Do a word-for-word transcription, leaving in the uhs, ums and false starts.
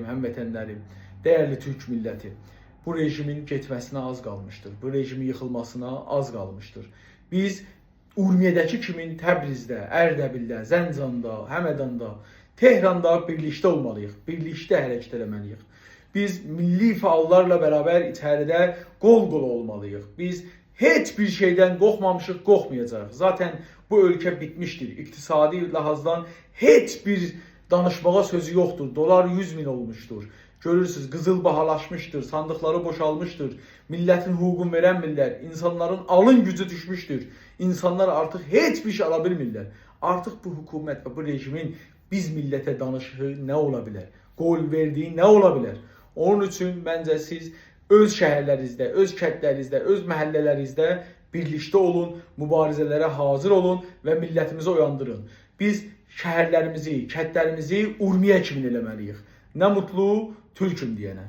هموطنلریم، دیرلی تورک میللتی، بو رژیمین گئتمه‌سینه آز قالمیشدیر. بو رژیمین ییخیلماسینا آز قالمیشدیر. بیز اورمیه‌ده‌کی کیمین تبریزده، اردبیلده، زنجاندا، همداندا، تهراندا بیرلیکده اولمالی‌ییق. بیرلیکده حرکت ائله‌مه‌لی‌ییک. بیز میللی فعاللارلا برابر ایچریده قول-قولا اولمالی‌ییق. بیز هئچ بیر شئیدن قورخمامیشیق، قورخمایاجاغیق. ذاتاً بو اؤلکه بیتمیشدیر. اقتصادی لحاظدان هئچ بیر دانیشماغا سؤزو یوخدور. دلار یوز مین اولموشدور. گؤرورسونوز، قیزیل باهالاشمیشدیر، صاندیقلاری بوشالمیشدیر. میللتین حقوقونو وئرنمیرلر، اینسانلارین آلین گوجو دوشموشدور. اینسانلار آرتیق هئچ بیر شئی آلا بیلمیرلر. آرتیق بو حکومت و بو رژیمین بیز میللته دانیشیغی نه اولا بیلر؟ قول وئردیگی نه اولا بیلر؟ اونون اوچون منجه سیز اؤز شهرلرینیزده، اؤز کندلرینیزده، اؤز محله‌لرینیزده بیرلیکده اولون، موباریزه‌لره حاضیر اولون و میللتیمیزی اویاندیرین. بیز شهرلریمیزی، کندلریمیزی اورمیه کیمین ائله‌مه‌لی‌ییک. نه موتلو تورکوم دئینه.